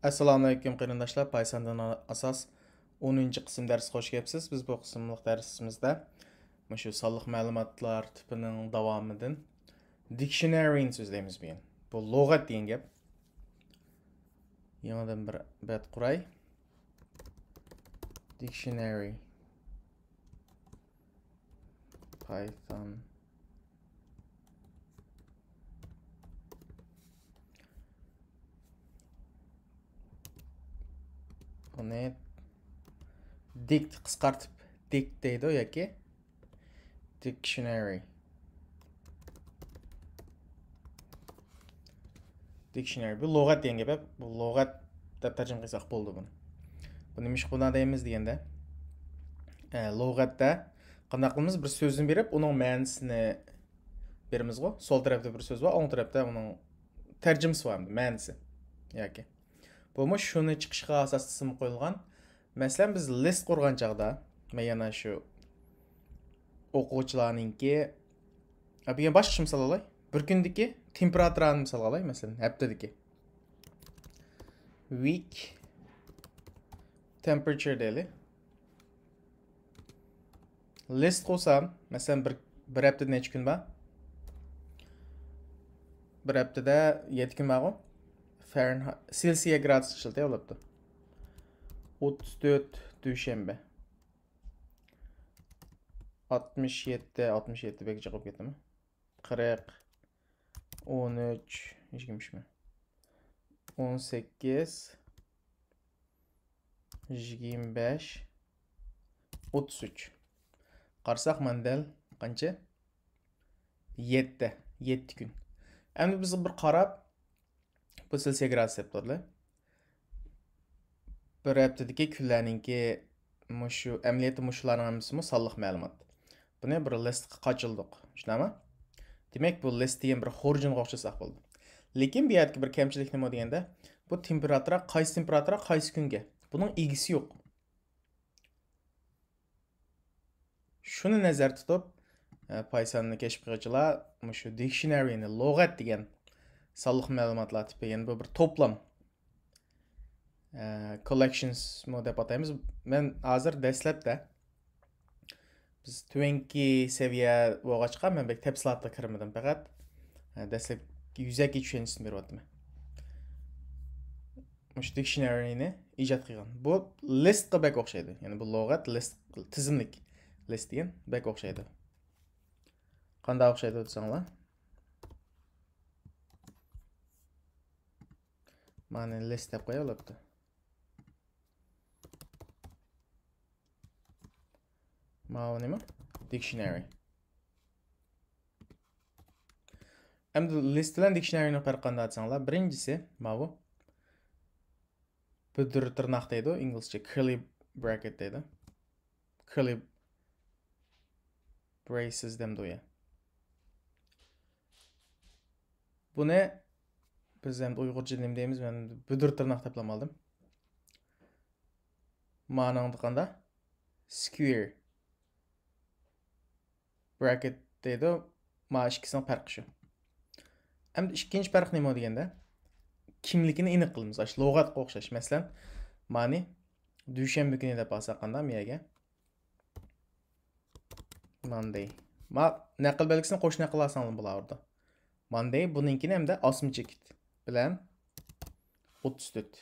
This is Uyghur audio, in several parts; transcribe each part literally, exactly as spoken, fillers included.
ئەسسالامۇئەلەيكۇم قېرىنداشلار، پايساندىن ئاساس ئونىنچى قىسىم دەرسكە خوش كەپسىز. بىز بۇ قىسىملىق دەرسىمىزدە مۇشۇ سانلىق مەلۇماتلار تىپىنىڭ داۋامىدىن dictionary نى سۆزلەيمىز بۈگۈن. بۇ لۇغەت دېگەن گەپ. يېڭىدىن بىر بەت قۇراي. Dictionary. Python. بۇنى dict قىسقارتىپ dict دەيدۇ ياكى dictionary. Dictionary. بۇ لۇغەت دېگەن گەپ. بۇ لۇغەت دەپ تەرجىمە قىلساق بولىدۇ بۇنى. بۇ نېمىشقا بۇنداق دەيمىز دېگەندە، ئە، لۇغەتتە قانداق قىلىمىز؟ بىر سۆزنى بېرىپ، ئۇنىڭ مەنىسىنى بېرىمىزغۇ. سول تەرەپتە بىر سۆز بار، ئوڭ تەرەپتە ئۇنىڭ تەرجىمىسى بار، مەنىسى. ياكى بۇمۇ شۇنى چىقىشىغا ئاساسلىسىمۇ قويۇلغان. مەسىلەن، بىز لىست قۇرغان چاغدا، مەن يەنە شۇ ئوقۇغۇچىلارنىڭكى، ئە، بۈگۈن باشقىچە مىسال ئالاي. بىر كۈندىكى تېمپېراتۇرانى مىسالغا ئالاي، مەسىلەن، ھەپتىدىكى. Week temperature دەيلى. لىست قىلسام، مەسىلەن، بىر، بىر ھەپتىدە نەچچە كۈن بار؟ بىر ھەپتىدە يەتتە كۈن بارغۇ؟ فەرەنھايت، سېلسىيە گرادۇس ئىشلىتەي بولۇپتۇ. ئوتتۇز تۆت دۈشەنبە. ئاتمىش يەتتە، ئاتمىش يەتتە بەك جىق بولۇپ كەتتىمۇ؟ قىرىق، ئون ئۈچ، يىگىرمە ئۈچمۇ؟ ئون سەككىز، يىگىرمە بەش، ئوتتۇز ئۈچ. قارىساق، مانا دەل قانچە؟ يەتتە، يەتتە كۈن. ئەمدى بىز بىر قاراپ، بۇ سېلسىيە گرادۇس دەپ تۇرىدۇ. بىر ھەپتىدىكى كۈنلەرنىڭكى مۇشۇ، ئەمەلىيەتتە مۇشۇلارنىڭ ھەممىسىمۇ سانلىق مەلۇمات. بۇنى بىر لىستقا قاچىلىدۇق، شۇنداقمۇ؟ دېمەك، بۇ لىست دېگەن بىر خۇرجۇنغا ئوخشاتساق بولىدۇ. لېكىن بۇ يەردىكى بىر كەمچىلىك نېمە دېگەندە، بۇ تېمپېراتۇرا، قايسى تېمپېراتۇرا، قايسى كۈنگە؟ بۇنىڭ ئىگىسى يوق. شۇنى نەزەردە تۇتۇپ، ئە، پايساننى كەشىپ قىلغۇچىلار مۇشۇ dictionary نى، لۇغەت دېگەن سانلىق مەلۇماتلار تىپى، يەنى بۇ بىر توپلام، ئە، collections مۇ دەپ ئاتايمىز. مەن ھازىر دەسلەپتە، بىز تۆۋەنكى سەۋىيە بولغاچقا، مەن بەك تەپسىلاتقا كىرمىدىم، پەقەت، ئە، دەسلەپكى يۈزەكى چۈشەنچىسىنى بېرىۋاتىمەن. مۇشۇ dictionary نى ئىجاد قىلغان. بۇ لىستقا بەك ئوخشايدۇ. يەنى بۇ لۇغەت، لىست، تىزىملىك. لىست دېگەن بەك ئوخشايدۇ. قانداق ئوخشايدۇ دېسەڭلار، مانا لىست دەپ قويۇۋالاپتۇ. ماۋۇ نېمە؟ Dictionary. ئەمدى لىست بىلەن dictionary نىڭ پەرقى قانداق دېسەڭلار، بىرىنچىسى ماۋۇ بۈدۈر تىرناق دەيدۇ، ئىنگلىزچە curly bracket دەيدۇ. Curly braces دەمدۇ يا. بۇنى بىز ئەمدى ئۇيغۇرچە نېمە دەيمىز؟ مەن بۈدۈر تىرناق دەپلا ئالدىم. مانىڭدا قاندا؟ Square bracket دەيدۇ. ما ئىككىسىنىڭ پەرقى شۇ. ئەمدى ئىككىنچى پەرق نېمە دېگەندە، كىملىكىنى ئېنىق قىلىمىز. ئاشۇ لۇغەتقا ئوخشاش. مەسىلەن، مانى دۈشەنبە كۈنى دەپ ئالساق قاندا مىيەگە؟ Monday. ما نەقىل بەلگىسىنى قوش نەقىل ئالساڭلار بولىدۇ. Monday بۇنىڭكىنى ھەمدە ئاسما چېكىت بىلەن ئوتتۇز تۆت.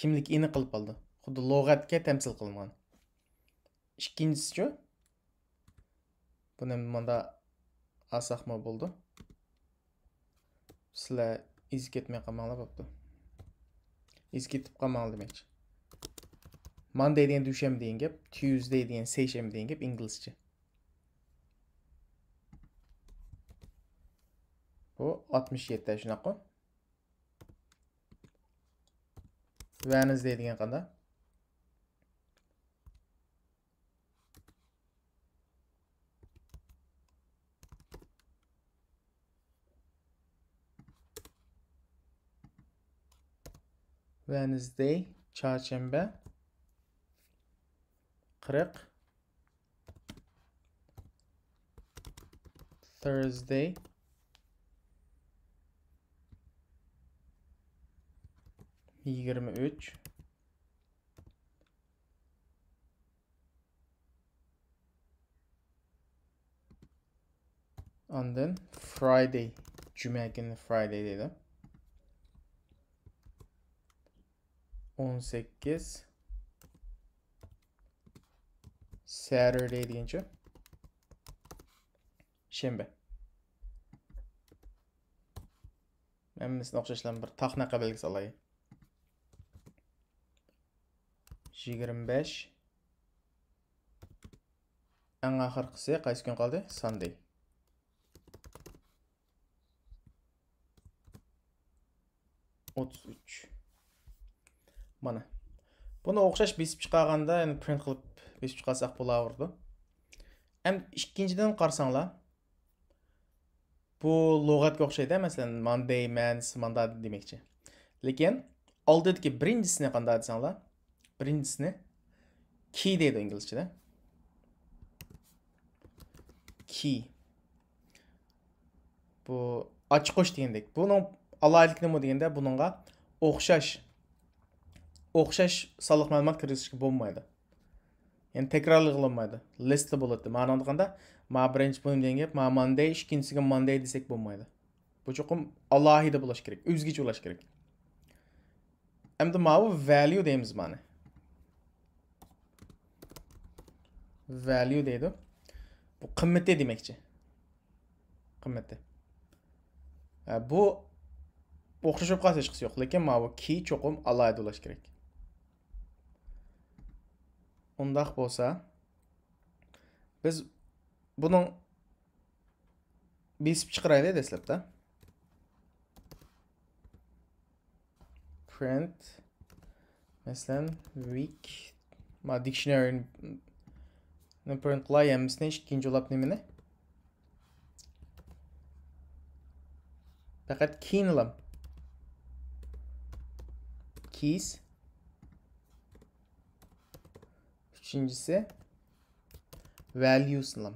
كىملىكى ئېنىق قىلىپ ئالدى. خۇددى لۇغەتكە تەمسىل قىلىنغان. ئىككىنچىسىچۇ؟ بۇنى مۇندا ئالساقمۇ بولىدۇ. سىلەر ئېزىپ كەتمەي قالماڭلار بوپتۇ. ئېزىپ كېتىپ قالماڭلار دېمەكچى. Monday دېگەن دۈشەنبە دېگەن گەپ، Tuesday دېگەن سەيشەنبە دېگەن گەپ ئىنگلىزچە. بۇ ئاتمىش يەتتە، شۇنداققۇ؟ Wednesday دېگەن قانداق؟ Wednesday، چارشەنبە، قىرىق. Thursday، يىگىرمە ئۈچ. ئاندىن Friday، جۈمە كۈنى Friday دەيدۇ. ئون سەككىز Saturday دېگەنچۇ؟ شەنبە. ھەممىسىنى ئوخشاشلا بىر تاق نەقە بەلگىسى ئالاي. يىگىرمە بەش. ئەڭ ئاخىرقىسى قايسى كۈن قالدى؟ Sunday. ئوتتۇز ئۈچ. مانا. بۇنى ئوخشاش بېسىپ چىقارغاندا، يەنى print قىلىپ بېسىپ چىقارساق بولاۋېرىدۇ. ھەم ئىككىنچىدىن قارىساڭلار، بۇ لۇغەتكە ئوخشايدۇ، مەسىلەن، Monday، Mans، ماندا دېمەكچى. لېكىن ئالدىدىكى بىرىنچىسىنى قانداق دېسەڭلار، بىرىنچىسىنى key دەيدۇ ئىنگلىزچىدە. Key. بۇ ئاچقۇچ دېگەندەك. بۇنىڭ ئالاھىدىلىكى نېمە دېگەندە، بۇنىڭغا ئوخشاش، ئوخشاش سانلىق مەلۇمات كىرگۈزۈشكە بولمايدۇ. يەنى تەكرارلىغىلى بولمايدۇ. لىستلا بولاتتى. مانا دېگەندە، ما بىرىنچى بۇنى دېگەن گەپ، ما Monday، ئىككىنچىسىگە Monday دېسەك بولمايدۇ. بۇ چوقۇم ئالاھىدە بولۇش كېرەك، ئۆزگىچە بولۇش كېرەك. ئەمدى ماۋۇ value دەيمىز مانا. Value دەيدۇ. بۇ قىممىتى دېمەكچى. قىممىتى. ھە، بۇ ئوخشاش بولۇپ قالسا ھېچقىسى يوق. لېكىن ماۋۇ key چوقۇم ئالاھىدە بولۇش كېرەك. ئۇنداق بولسا، بىز بۇنىڭ بېسىپ چىقىرايلى دەسلەپتە. Print، مەسىلەن، week، ما dictionary نى print قىلاي، ھەممىسىنى ئىككىنچى ئۇلاپ نېمىنى؟ پەقەت key نىلام. Keys. ئۈچىنچىسى values نىلام.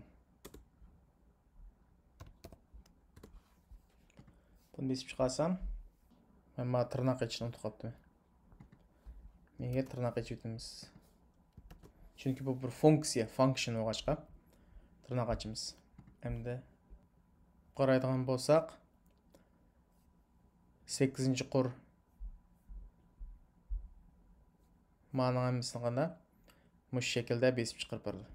بۇنى بېسىپ چىقارسام، مەن مانا تىرناق ئېچىشنى ئۇنتۇپ قاپتىمەن. نېگە تىرناق ئېچىۋېتىمىز؟ چۈنكى بۇ بىر فۇنكسىيە، function بولغاچقا تىرناق ئاچىمىز. ئەمدى قارايدىغان بولساق، سەككىزىنچى قۇر. مانىڭ ھەممىسىنى قانداق؟ مۇشۇ شەكىلدە بېسىپ چىقىرىپ بېرىدۇ.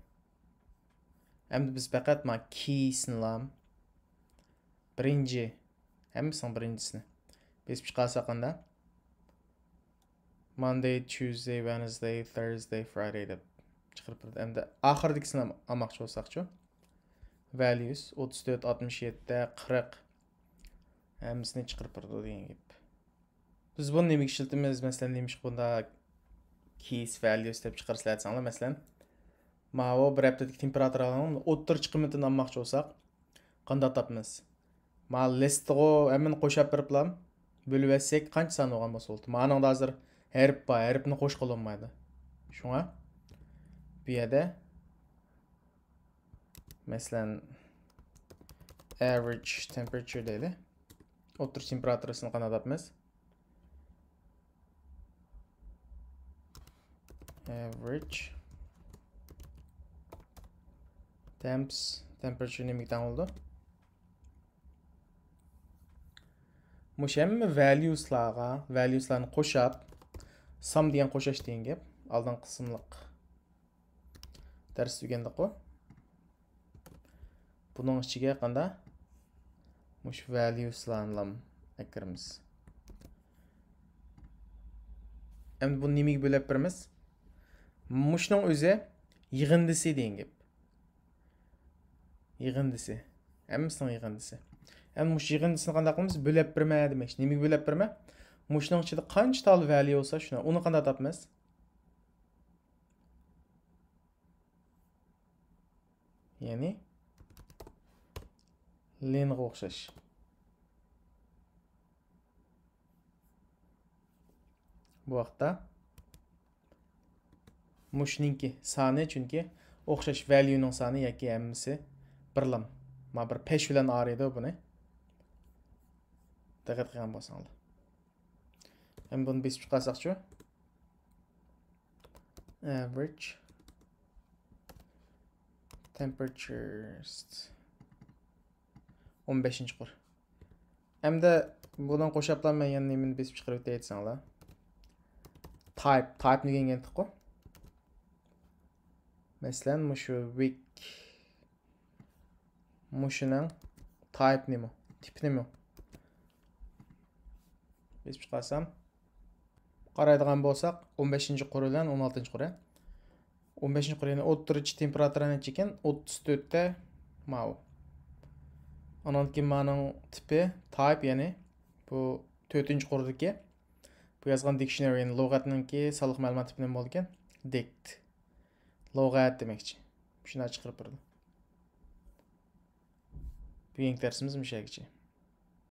ئەمدى بىز پەقەت ما keys نىلام بىرىنچى، ھەممىسىنىڭ بىرىنچىسىنى بېسىپ چىقارساق قانداق؟ Monday، Tuesday، Wednesday، Thursday، Friday دەپ چىقىرىپ بېرىدۇ. ئەمدى ئاخىرىدىكىسىنى ئالماقچى بولساقچۇ؟ Values ئوتتۇز تۆت، ئاتمىش يەتتە، قىرىق، ھەممىسىنى چىقىرىپ بېرىدۇ دېگەن گەپ. بىز بۇنى نېمىگە ئىشلىتىمىز؟ مەسىلەن، نېمىشقا بۇنداق keys values دەپ چىقىرىسىلەر دېسەڭلار، مەسىلەن، ماۋۇ بىر ھەپتىدىكى تېمپېراتۇرانىڭ ئوتتۇرىچە قىممىتىنى ئالماقچى بولساق، قانداق تاپىمىز؟ ما لىستىغۇ ھەممىنى قوشاپ بېرىپلا بۆلۈۋەتسەك قانچە سان بولغان بولسا بولدى؟ مانىڭدا ھازىر ھەرپ بار، ھەرپنى قوشقىلى بولمايدۇ. شۇڭا بۇ يەردە مەسىلەن، average temperature دەيلى. ئوتتۇرىچە تېمپېراتۇرىسىنى قانداق تاپىمىز؟ Average temps، temperature نېمىگە تەڭ بولىدۇ؟ مۇشۇ ھەممە values لارغا، values لارنى قوشاپ، sum دېگەن قوشاش دېگەن گەپ. ئالدىنقى قىسىملىق دەرستە ئۆگەندۇققۇ. بۇنىڭ ئىچىگە قاندا؟ مۇشۇ values لارنىلام ئەكىرىمىز. ئەمدى بۇنى نېمىگە بۆلەپ بېرىمىز؟ مۇشۇنىڭ ئۆزى يىغىندىسى دېگەن گەپ. يىغىندىسى. ھەممىسىنىڭ يىغىندىسى. ئەمدى مۇشۇ يىغىندىسىنى قانداق قىلىمىز؟ بۆلەپ بېرىمەن دېمەكچى. نېمىگە بۆلەپ بېرىمەن؟ مۇشۇنىڭ ئىچىدە قانچە تال value بولسا، شۇنى، ئۇنى قانداق تاپىمىز؟ يەنى لېنغا ئوخشاش. بۇ ۋاقىتتا مۇشۇنىڭكى سانى، چۈنكى ئوخشاش valueنىڭ سانى ياكى ھەممىسى بىرلام. ما بىر پەش بىلەن ئايرىيدۇ بۇنى. دىققەت قىلغان بولساڭلار. ئەمدى بۇنى بېسىپ چىقارساقچۇ؟ Average temperatures ئون بەشىنچى قۇر. ئەمدى بۇنىڭ قوشاپلا مەن يەنە نېمىنى بېسىپ چىقىرىپ دەيتسەڭلار. Type، type نېگەن گەنتىققۇ. مەسىلەن، مۇشۇ week. مۇشۇنىڭ type نېمە؟ تىپى نېمە؟ بېسىپ چىقارسام، قارايدىغان بولساق، ئون بەشىنچى قۇر بىلەن ئون ئالتىنچى قۇر. ئون بەشىنچى قۇر، يەنى ئوتتۇرىچە تېمپېراتۇرا نەچچە ئىكەن؟ ئوتتۇز تۆتتە ماۋۇ. ئانان كېيىن مانىڭ تىپى، type، يەنى بۇ تۆتىنچى قۇردىكى. بۇ يازغان dictionary، يەنى لۇغەتنىڭكى سانلىق مەلۇمات تىپى نېمە بولىدىكەن؟ Dict. لۇغەت دېمەكچى. شۇنداق چىقىرىپ بېرىدۇ. بۈگۈنكى دەرسىمىز مۇشۇ يەرگىچە.